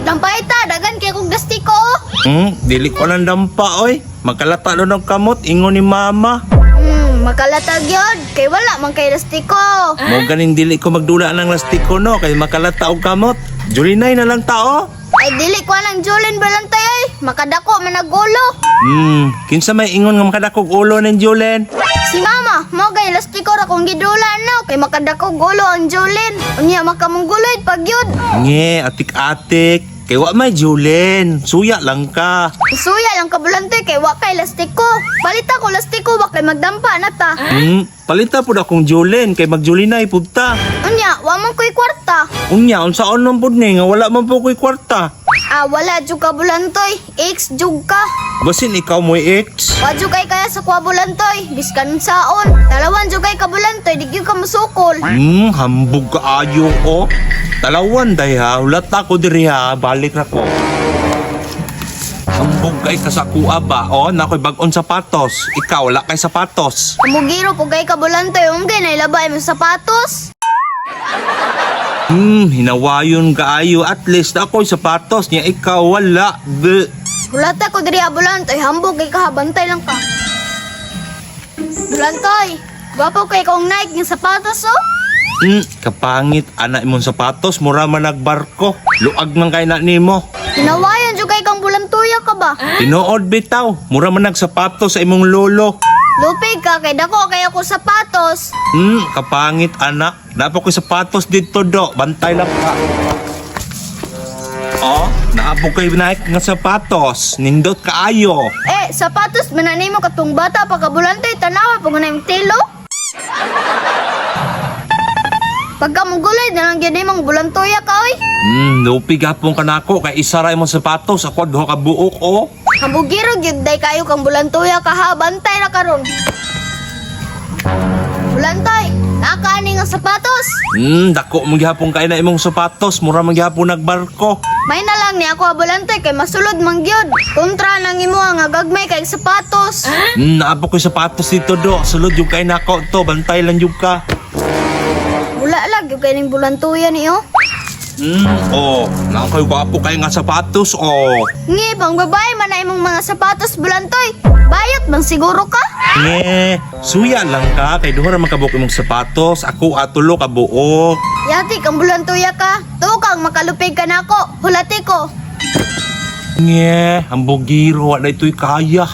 Dampay ta, dagan kay kong gastiko oh. Dili ko lang dampa oy. Makalata lang ng kamot ingon ni mama. Makalatag yun. Kay wala man kay lastiko. Mo ganing dili ko magdula ng lastiko no kay makalata og kamot. Julinay na lang tao. Ay dili ko lang Julin Balantay ay. Makadako managulo. Kinsa may ingon nga makadakog ulo ning Julen? Si mama, mo gay lastiko ra kong gidula no kay makadako gulo ang Julin. Unya makamungguloy pag yun. Nge, atik-atik. Kay wa may Julen. Suya lang ka. Suya lang ka Bulantoy kay wa kay lastiko. Palita ko lastiko wa kay magdampa na ta. Palita pud akong Julen kay magjulinay pud ta. Unya, wa man ko'y kwarta. Unya, unsaon man pud ni nga wala man po ko'y kwarta. Ah, wala jud ka Bulantoy. Ex jud ka. Basin ikaw mo'y ex. Wa jud kay kaya sa kuha Bulantoy. Biskan saon. Talawan jud kay ka Bulantoy, di gyud ka musukol. Hambog kaayo ko. Talawan day ha, hulat ako diri ha, balik ra ko. Hambog kay ka sa kuha ba? Oh, na ako'y bag-on sapatos. Ikaw, wala kay sapatos. Mugiro po kay ka Bulantoy, unggay na ilabay mo sapatos. Hinawayon kaayo. At least ako'y sapatos niya, ikaw wala. Bleh. Hulata ko diri ah, Bulantoy, hambog kay kahabantay lang ka. Bulantoy, gwapo kay kong Nike ng sapatos oh. Kapangit ana imong sapatos, mura man nagbarko. Luag man kay na nimo. Hinawayan jud kay kang bulantoya ka ba? Tinuod bitaw, mura man nagsapatos sa imong lolo. Lupig ka kay dako kay ako sapatos. Kapangit anak. Dapat ko sapatos dito do. Bantay lang ka. Oh, naapo kay Nike nga sapatos. Nindot kaayo. Eh, sapatos man na nimo katong bata pa ka Bulantoy, tanawa po nga na imong tilo. Pagka mugulay na lang gyud imong bulantoya ka oy. Lupi gapon ka nako kay isa ra imong sapatos. Ako duha ka buok oh. Hambugiro gyud day kayo kang bulantoya ka ha, bantay ra karon. Bulantoy, nakaani nga sapatos. Dako mo gihapon kay na imong sapatos. Mura man gihapon nagbarko. May na lang ni ako ah, Bulantoy kay masulod man gyud. Kontra nang imo nga gagmay kay sapatos. Naapo ko'y sapatos dito do. Sulod yung kay nako to. Bantay lang yung ka. Wala lang gyud kay ning bulantoya niyo. Oh, nako gwapo kay nga sapatos oh. Ngi, pang babae man na imong mga sapatos Bulantoy. Bayot man siguro ka. Nge, suya lang ka kay duha ra man kabuk imong sapatos, ako atulo ka buok. Yati kang bulantoya ka. Tukang makalupig ka nako. Hulati ko. Nge, ang bugiro wa na ito'y kaya.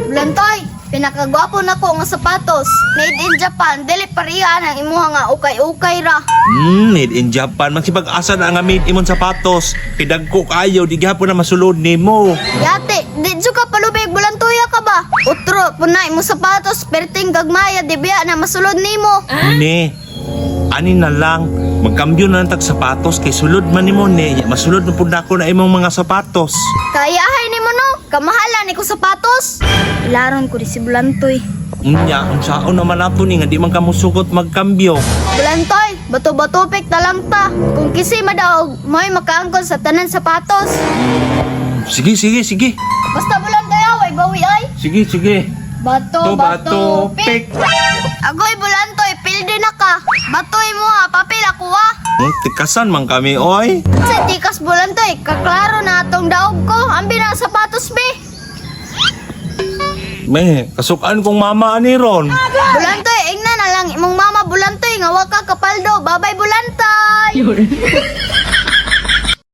Bulantoy, pinakagwapo nako nga sapatos. Made in Japan, dili pareha ang imuha nga ukay-ukay ra. Made in Japan. Magsipag-asa na nga made imong sapatos. Kay dagko kayo, di gihapon na masulod nimo. Yati, di jud ka palubig bulantoya ka ba? Utro, puna imong sapatos, perting gagmaya, di biya na masulod nimo. Ne, ani na lang. Magkambyo na lang tag sapatos kay sulod man nimo ne. Masulod na pud nako na imong mga sapatos. Kayahay nimo no, kamahalan ni ko sapatos. Ilaron ko di si Bulantoy. Unya, unsaon naman ato ni nga di man kamusugot magkambyo. Bulantoy, bato-bato pek na lang ta. Kung kisi madaog, mo'y makaangkon sa tanan sapatos. Sige, sige, sige. Basta Bulantoy away, bawi ay. Sige, sige. Bato, Bato, bato, pick. pik. Agoy Bulantoy, pildi na ka. Batoy mo ha, papel ako ha. Tikasan man kami, oy. Sa tikas Bulantoy, kaklaro na atong daog ko. Ambi na ang sapatos be. Me, kasukan kong mama ani ron. Bulantoy, ingna na lang imong mama Bulantoy nga wa ka kapaldo. Babay Bulantoy.